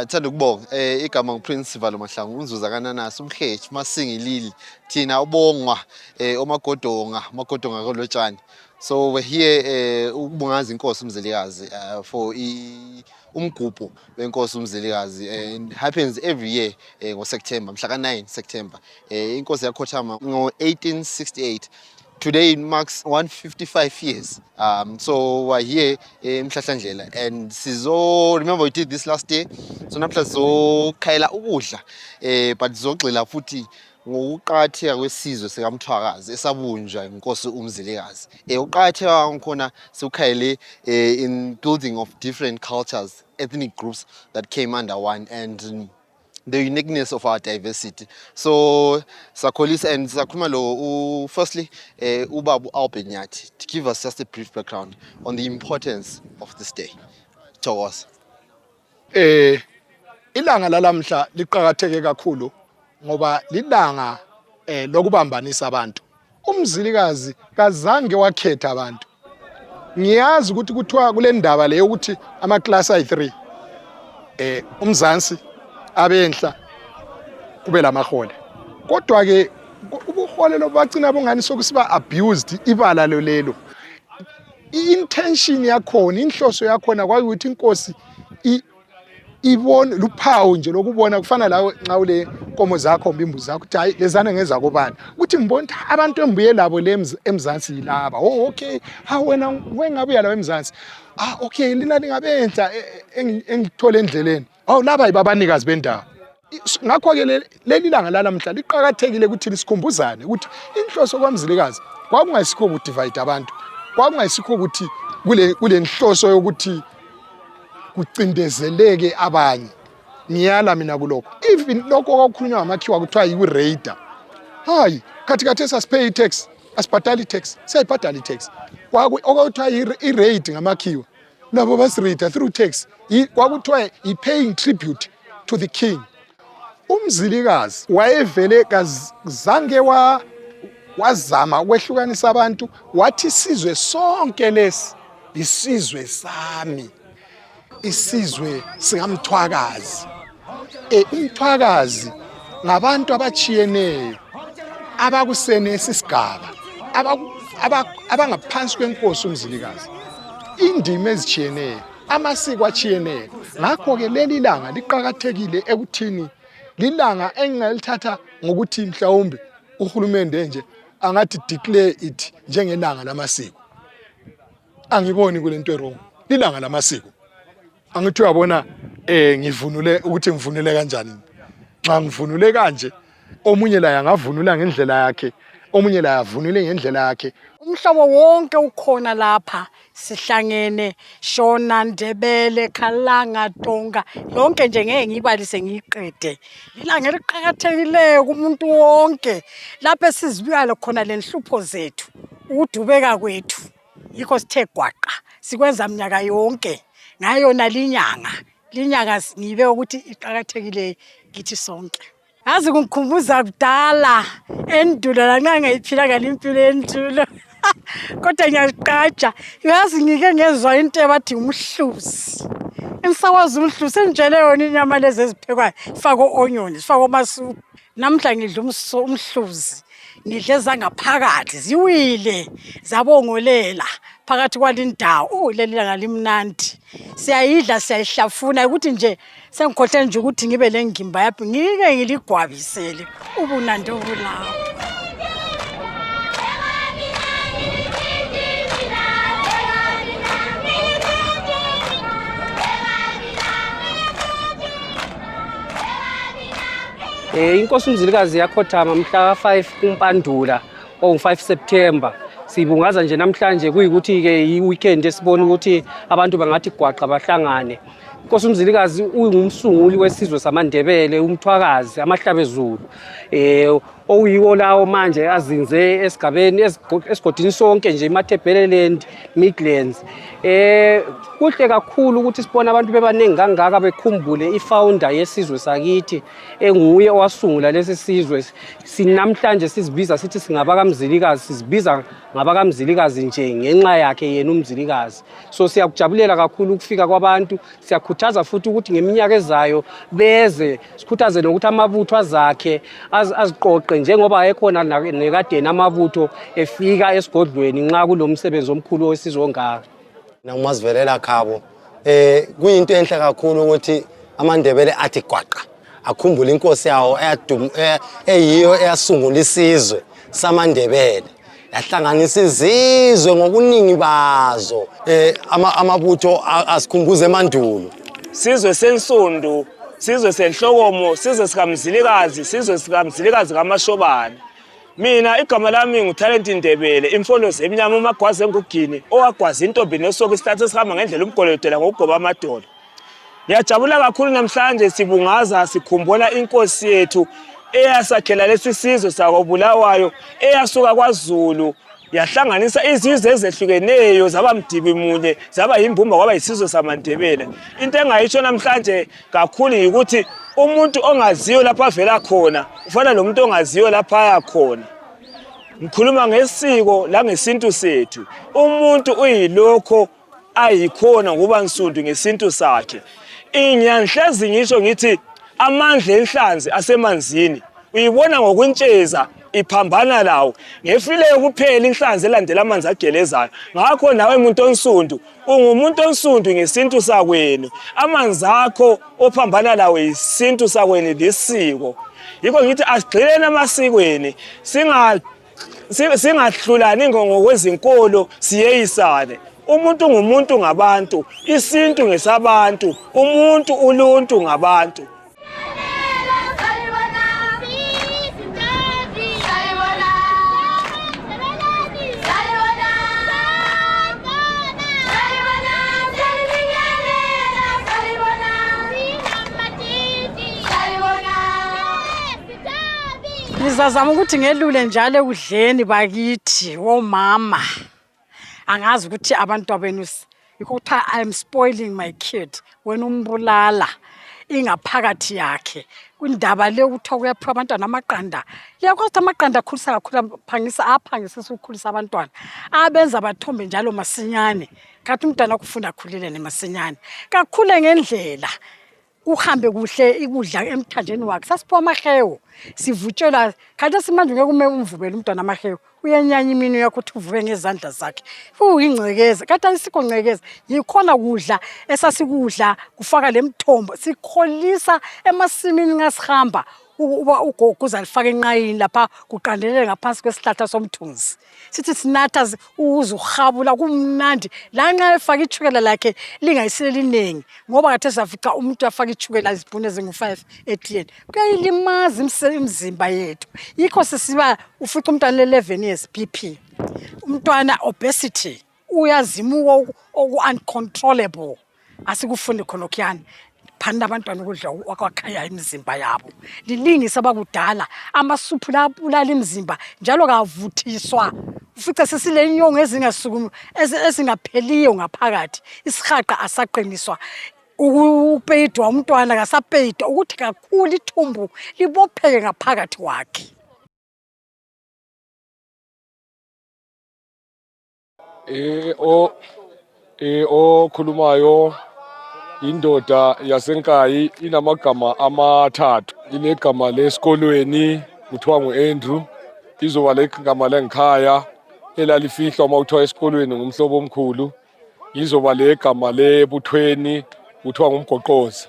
Thanda ukubonga igama nguPrince Sivalo Mahlangu unzuza kaNanasi umhethi masingilili thina ubongwa omagodonga kolotshani. So we're here ukubungaza inkosi uMzilikazi for umgubho wenkosi uMzilikazi, and happens every year ngoSeptember mhla ka-9 September. Inkosi yakhothama ngo-1868. Today it marks 155 years. So we're here in Mhlahlandlela, and remember we did this last year. So namhla sizokhayela ukudla but sizogxila futhi ngokuqakatheka kwesizwe sikaMthwakazi esabunjwa inkosi uMzilikazi. Uqakatheka ngakhona sikhayele in building of different cultures, ethnic groups that came under one, and the uniqueness of our diversity. So sakholisa and sakhuluma lo firstly uBaba Albert Nyathi to give us just a brief background on the importance of this day to us. Ilanga lalamhla liqhakatheke kakhulu ngoba lilanga lokubambanisa abantu. uMzilikazi kazange wakhetha abantu. Ngiyazi ukuthi kuthiwa kule ndaba le ukuthi ama class ayi3 uMzansi abenhla kube lamahole, kodwa ke ubuhole lobagcina bongani sokusiba abused ibala lelo. I-intention yakhona, inhloso yakhona kwayukuthi inkosi ibone luphawu nje lokubona kufana lawe nxa ule nkomo zakho mbimbuzi zakho ukuthi hayi lezana ngeza kobani ukuthi ngibona abantu embuye labo eMzansi yilaba. Okay, ha wena wengabuya la eMzansi, okay lina lingabenhla engithole endleleni, laba yibabanikazi bendawo. Ngakho ke leli langa lalamhla liqhakathekile ukuthi lisikhumbuzane ukuthi inhloso kwaMzilikazi kwakungayisikho ukudivide abantu, kwakungayisikho ukuthi kule nhloso yokuthi kucindezeleke abanye. Ngiyala mina kulokho, even lokho okukhulunywa ngamakhiwa kuthiwa yi-raider. Hayi khathi esasipay tax asibhadali tax, siyayibhadala tax. Okuthiwa i-raid ngamakhiwa nabo basiraider through tax, kwakuthiwa i-paying tribute to the king. uMzilikazi wayevele kazange wazama ukwehlukanisa abantu, wathi isizwe sonke lesi isizwe sami, isizwe sikaMthwakazi. uMthwakazi ngabantu abachiyeneyo abakusenesi isigaba abangaphansi kwenkosi uMzilikazi, indima ezichiyeneyo, amasiko achiyeneyo. Ngakho ke leli langa liqhakathekile ekuthini lilanga engalithatha ngokuthi mhlawumbe uhulumende nje angathi declare it njengelanga lamasiko. Angiboni kulento errong, lilanga lamasiko. Angithi uyabona ngivunule ukuthi ngivunule kanjani. Xa ngivunule kanje omunye la yangavunula ngendlela yakhe, omunye la yavunule ngendlela yakhe. Umhlobo wonke ukhona lapha, sihlangene Shona, Ndebele, Khalanga, Tonga, lonke nje ngeke ngibalise ngiqede. Ilanga eliqhakathekileyo kumuntu wonke lapha sizibuyala khona lenhlupho zethu, udubeka kwethu. Yikho sithe gwaqa sikwenza minyaka yonke ngayona linyanga ngibe ukuthi iqhakathekile kithi sonke. Yazi kungikhumbuza kudala endulo la ngangiyiphila impilo endulo. Kodwa ngiyaqaja, yazi ngike ngezwa into ebathi umhluzi. Engisakwazi umhluzi engitshele yona inyama lezi eziphekwayo ifakwe onions, ifakwe amasuku. Namhla ngidla umhluzi, ngidle zangaphakathi ziwile zabongolela phakathi kwalindawo. Leli langa limnandi, siyayidla siyayihlafuna ukuthi nje sengikhohle nje ukuthi ngibe lengimba yaphi ngike ngiligwabisele ubunandi obulawo. Inkosi uMzilikazi yakhothama mhla ka5 kuMpandula ngo5 September. Sibungaza nje namhlanje kuyikuthi ke iweekend esibona ukuthi abantu bangathi gwaqa bahlangane. Inkosi uMzilikazi ungumsunguli wesizwe samaNdebele, uMthwakazi, amaHlabezulu. okuyiko lawo manje azinze esigabeni esigodini sonke nje iMatabeleland Midlands. Kuhle kakhulu ukuthi sibone abantu bebaningi kangaka bekhumbule ifounder yesizwe sakithi enguye owasungula lesi sizwe. Sinamhlanje sizibiza sithi singabakamzilikazi, sizibiza ngabakamzilikazi nje ngenxa yakhe yena umzilikazi. So siyakujabulela kakhulu ukufika kwabantu, siyakhuthaza futhi ukuthi ngeminyaka ezayo beze sikhuthaze nokuthi amabutho azakhe aziqoqe njengoba ekhona nekadeni amabutho efika esigodlweni nxa kulomsebenzi omkhulu wesizwe ongaka. Nakumazivelela khabo kuyinto enhle kakhulu ukuthi amaNdebele athi gwaqa akhumbule inkosi yawo eyiyo eyasungula isizwe samaNdebele yahlanganisa izizwe ngokuningi bazo amabutho asikhumbuze emandulo sizwe sensundu sizwe senhlokomo sizwe sikamzilikazi sizwe sikamzilikazi kaMashobane. Mina igama lami nguTalent Ndebele imfolozi emnyama umagwaze ngugini owagwaza intombi nesoko isithathe sihamba ngendlela umgolodela ngokugoba amadolo. Ngiyajabula kakhulu namhlanje sibungaza sikhumbula inkosi yethu eyasakhela lesi sizwe sakobulawayo eyasuka kwaZulu yahlanganisa izizwe ezehlukeneyo zaba mdibi munye zaba yimbumba kwaba isizwe samaNdebele. Into engayisho namhlanje kakhulu ukuthi umuntu ongaziyo lapha avela khona ufana nomuntu ongaziyo lapha aya khona. Ngikhuluma ngesiko la ngesintu sethu. Umuntu uyilokho ayikhona ngoba nsundu ngesintu sakhe. Inyanhlezi ngisho ngithi amandla enhlanzi asemanzini uyibona ngokuntsheza iphambana lawo ngefileyo kuphela inhlanzi elandela amanzi agelezayo. Ngakho nawe umuntu onsundu ungumuntu onsundu ngesintu sakwenu. Amanzi akho ophambana lawo isintu sakwenu lisiko. Yikho ngithi asigxileni emasikweni singahlulani ngokwezinkolo siyeyisane. Umuntu ngumuntu ngabantu, isintu ngesabantu, umuntu uluntu ngabantu. Ngizazama ukuthi ngelule njalo ekudleni bakithi womama. Angazi ukuthi abantu abenu ukuthi I'm spoiling my kid wena umbulala ingaphakathi yakhe. Kwindaba le ukuthi kuyaphiwa abantwana amaqanda. Yakwazi amaqanda akhulisa kakhulu aphangisa ukukhulisa abantwana. Abenza bathombe njalo masinyane. Kathi umntwana kufunda akhulile nemasinyane. Kakhule ngendlela. Uhambe kuhle ikudla emthanjeni wakhe. Sasiphiwa amahewu. Sivutshela kanti simanje ngeke ume umvubele umntwana amahewu. Uyanyanya imini yakho ukuthi uvuke ngezandla zakhe. Uyingcekeza. Kanti ayisikho ngcekeza. Yikhona kudla esasikudla kufaka lemthombo. Sikholisa emasimini ngasihamba. Ugogo uzalifaka enqayini lapha kuqandelele ngaphansi kwesihlahla somthunzi. Sithi sinatha uzuhabula kumnandi la nxa efaka ichukela lakhe lingayisile linengi ngoba kathe safica umuntu afaka ichukela izibhune ezingu5 etiyeni kuyayilimaza imizimba yethu. Yikho sisiba ufica umntwana le11 years BP umntwana obesity uyazimuka uncontrollable asikufunde khona okuyani. Phanda abantwana ukudla okwakhaya imizimba yabo. Lilingisa abakudala amasuphu labulala imizimba njalo kavuthiswa. Ufica sesile inyongo ezingasukumu ezingapheliyo ngaphakathi. Isihaqa asaqiniswa. Upeyidwa umntwana kasapeyidwa ukuthi kakhulu ithumbu libopheke ngaphakathi wakhe. Khulumayo indoda yasenkayi inamagama amathathu. Inegama lesikolweni kuthiwa nguAndrew, izoba legama lengikhaya elalifihlwa uma kuthiwa esikolweni ngumhlobo omkhulu, izoba legama lebuthweni kuthiwa ngumgoqozi.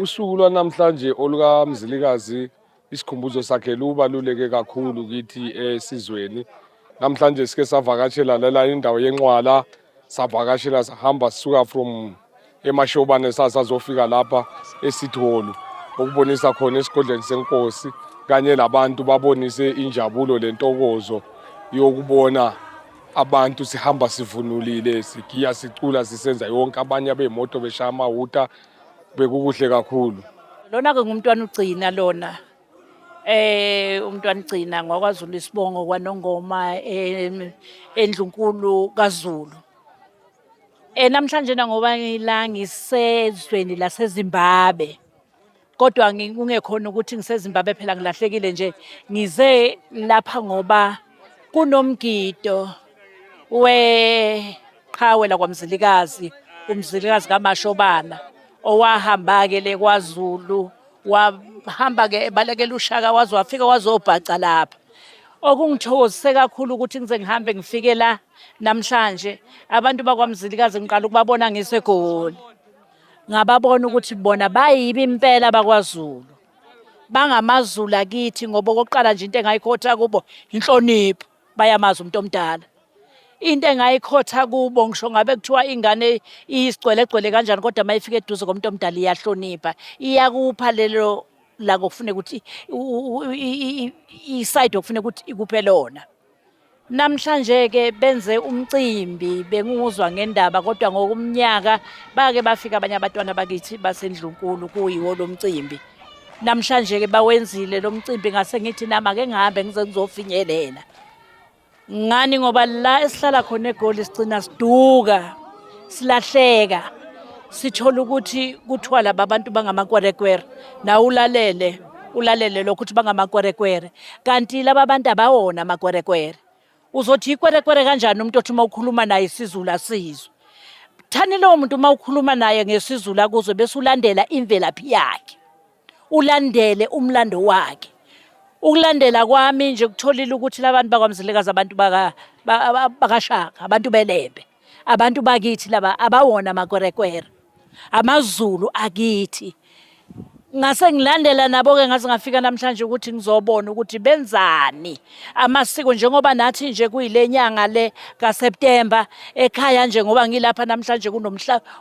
Usuku lwanamhlanje olukaMzilikazi isikhumbuzo sakhe lubaluleke kakhulu kithi esizweni. Namhlanje sike savakashela lela indawo yenqwala, savakashela sahamba sisuka from eMashobane sazofika lapha eCity Hall ukubonisa khona esigodlweni senkosi kanye labantu babonise injabulo lentokozo yokubona abantu sihamba sivunulile sigiya sicula sisenza yonke abanye abemoto beshaya amahuta bekukuhle kakhulu. Lona ke ngumntwana ugcina lona umntwana gcina ngokwaZulu isibongo kwaNongoma eNdlunkulu kaZulu. Namhlanje ngoba ngila ngisezweni laseZimbabwe. Kodwa kungekhona ukuthi ngiseZimbabwe phela ngilahlekile nje. Ngize lapha ngoba kunomgido weqhawe la kwaMzilikazi, uMzilikazi kaMashobana owahamba ke le kwaZulu, wahamba ke ebalekela uShaka waze wafika wazobhaca lapha. Okungithokozise kakhulu ukuthi ngize ngihambe ngifike la namhlanje. Abantu bakwaMzilikazi ngiqala ukubabona ngiseGoli. Ngababona ukuthi bona bayibi impela bakwaZulu. BangamaZulu akithi ngoba okokuqala nje into engayikhotha kubo inhlonipho, bayamazi umuntu omdala. Into engayikhotha kubo ngisho ngabe kuthiwa ingane isigcwelegcwele kanjani kodwa mayifika eduze komuntu omdala iyahlonipha. Iyakupha lelo la ngokufuneka ukuthi iside okufuneka ukuthi ikuphe lona. Namhlanje ke benze umcimbi benguzwa ngendaba kodwa ngokumnyaka bake bafika abanye abantwana bakithi baseNdlunkulu kuyiwo lo mcimbi. Namhlanje ke bawenzile lo mcimbi ngase ngithi nama ke ngihambe ngize ngizofinyelela. Ngani ngoba la esihlala khona eGoli sigcina siduka, silahleka. Sithola ukuthi kuthiwa laba abantu bangamakwerekwere. Na ulalele lokho ukuthi bangamakwerekwere. Kanti laba abantu abawona amakwerekwere. Uzothi ikwerekwere kanjani umuntu othi mawukhuluma naye isiZulu asizwe. Thani lo muntu mawukhuluma naye ngesiZulu akuzwe bese ulandela imvelaphi yakhe. Ulandele umlando wakhe. Ukulandela kwami nje kutholile ukuthi labantu bakwaMzilikazi abantu bakaShaka, abantu beLembe, abantu bakithi laba abawona amakwerekwere. AmaZulu akithi. Ngase ngilandela nabo ke ngase ngafika namhlanje ukuthi ngizobona ukuthi benzani amasiko njengoba nathi nje kuyile nyanga le kaSeptember ekhaya nje ngoba ngilapha namhlanje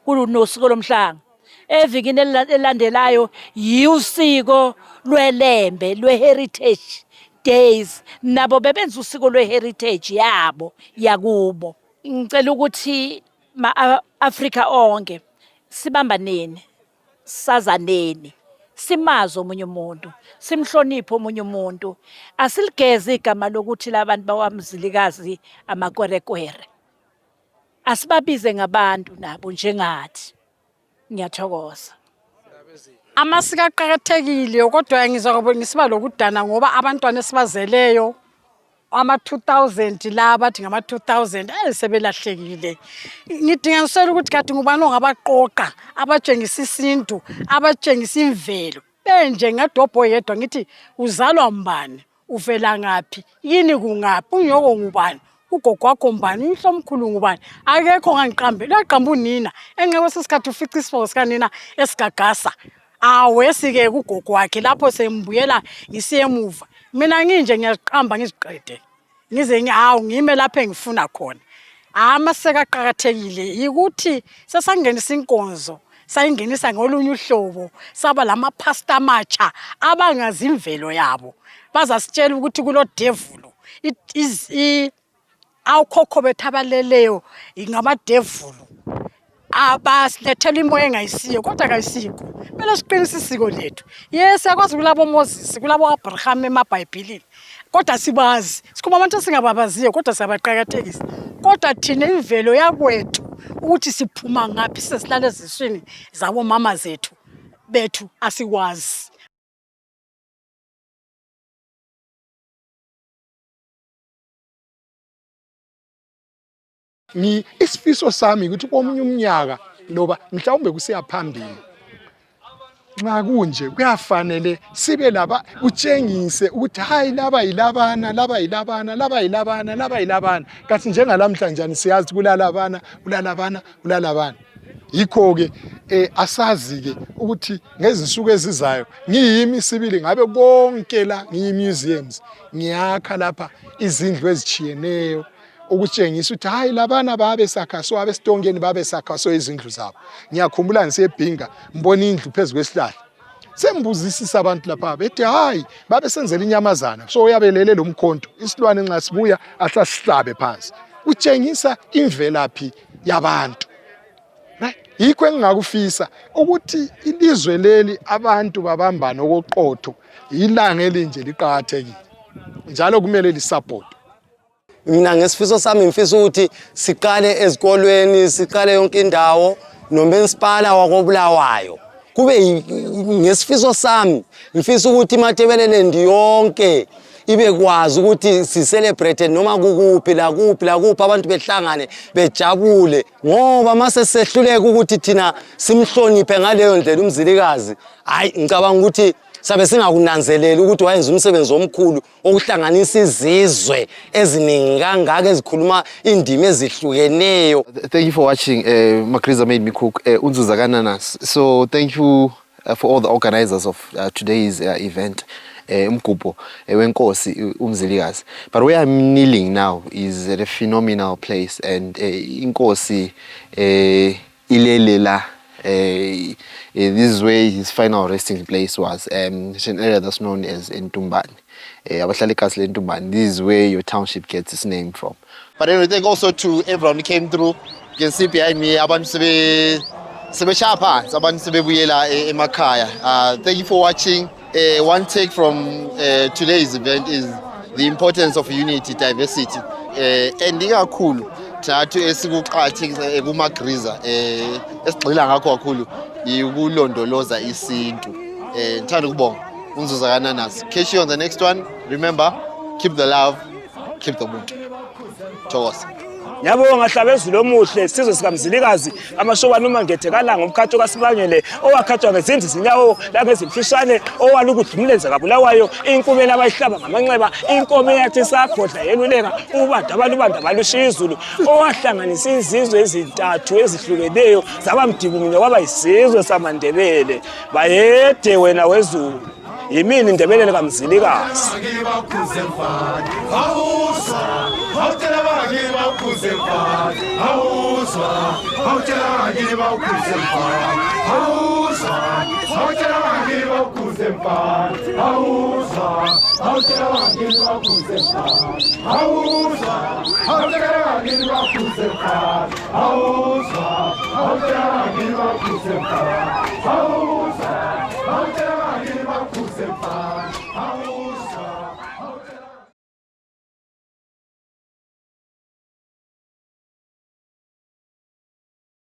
kunosiko lomhlanga. Evikini elandelayo yusiko lweLembe lweHeritage Days, nabo bebenza usiko lweHeritage yabo yakubo. Ngicela ukuthi Afrika onke sibambaneni, sazaneni, simazi omunye umuntu, simhloniphe omunye umuntu. Asiligeze igama lokuthi labantu bakwaMzilikazi amakwerekwere. Asibabize ngabantu nabo njengathi. Ngiyathokoza. Amasiko aqhakathekile kodwa ngizakube ngisiba lokudana ngoba abantwana esibazeleyo ama-2000 la bathi ngama-2000 sebelahlekile. Ngidinganisela ukuthi kade ngubani ongabaqoqa abatshengisa isintu, abatshengisa imvelo. Benje ngadobho yedwa ngithi uzalwa mbani, uvela ngaphi, yini kungaphi, unyoko ngubani, ugogo wakho mbani, inhlomkhulu ngubani. Akekho ngangiqambe, laqamba unina engeke sesikhathi ufica isifo sikanina esigagasa. Awesike kugogo wakhe lapho sembuyela ngisiyemuva. Mina nginje ngiyaziqamba ngiziqede. Ngize ngime lapha engifuna khona. Amaseko aqhakathekile ukuthi sesangenisa inkonzo, sayingenisa ngolunye uhlobo, saba lamapasta amatsha abangazi imvelo yabo. Bazasitshela ukuthi kulo devulu awukhokho bethu abaleleyo ingamadevulu. Abasilethela imoya engayisiyo kodwa kayisiko. Kumele siqinise isiko lethu. Yes, siyakwazi kulabo Moses, kulabo Abraham emaBhayibhelini. Kodwa sibazi. Sikhuluma abantu singababaziyo kodwa siyabaqhakathekisa. Kodwa thina imvelo yakwethu ukuthi siphuma ngaphi sesilala eziswini zabo mama zethu bethu asikwazi. Isifiso sami ukuthi komunye umnyaka loba mhlawumbe kusiya phambili nxa kunje kuyafanele sibe laba utshengise ukuthi hayi laba yilabana, laba yilabana, laba yilabana, laba yilabana. Kathi njengalamhlanje siyazi kulalabana, kulalabana, kulalabana. Yikho ke asazi ke ukuthi ngezinsuku ezizayo ngiyimi sibili ngabe konke la ngiyimuseums ngiyakha lapha izindlu ezichiyeneyo ukutshengisa ukuthi hayi labana babe sakhaso abesitongeni babe sakhaso izindlu zabo. Ngiyakhumbula ngisebhinga mbona indlu phezulu kwesihlahla. Sembuzisisa abantu lapha bethi hayi babe senzela inyamazana so uyabelele lo mkhonto isilwane nxa sibuya ahlasihlabe phansi. Utshengisa imvelaphi yabantu. Right? yikho engingakufisa ukuthi ilizwe leli abantu babambane okoqotho ilanga elinje liqhakathekile njalo kumele lisupport. Mina ngesifiso sami ngifisa ukuthi siqale ezikolweni siqale yonke indawo noMansipala wakoBulawayo kube ngesifiso sami ngifisa ukuthi iMatebeleland yonke ibe kwazi ukuthi si celebrate noma kukuphi la kuphi abantu behlangane bejabule ngoba mase sehluleka ukuthi thina simhloniphe ngaleyo ndlela umzilikazi hayi ngicabanga ukuthi sabe singakunanzelela ukuthi wayenza umsebenzi omkhulu okuhlanganisa izizwe eziningi kangaka ezikhuluma indimi ezihlukeneyo. Thank you for watching. Magriza made me cook Unzuza Kananas. So thank you for all the organizers of today's event. Umgubho wenkosi umzilikazi. But where I'm kneeling now is at a phenomenal place, and inkosi ilelela. This is where his final resting place was. It's an area that's known as Ntumbane. Abahlali Castle Ntumbane. This is where your township gets its name from. But anyway, thank also to everyone who came through. You can see behind me, abantu sebeshapa, abantu sebebuyela emakhaya. Thank you for watching. One take from today's event is the importance of unity, diversity. And ikakhulu thathu esikuqhathekisa kuMagriza esigxila ngakho kakhulu yikulondoloza isintu. Ngithanda ukubonga Unzuza Kananas. Catch you on the next one. Remember, keep the love, keep the mood. Thokoza. Ngiyabonga Hlabezulu omuhle sizwe sikamzilikazi amashobana uma ngethekala ngomkhathi kaSibanyele owakhathwa ngezindlu zinyawo la ngezimfishane owala ukudlumulenza kaBulawayo inkubeni abayihlaba ngamanxeba inkomo eyathi sakhodla yeluleka ubanda balushizulu owahlanganisa izizwe ezintathu ezihlukeneyo zabamdibumunye kwaba isizwe samaNdebele bayede wena wezulu yimini Ndebele kamzilikazi. Hausa,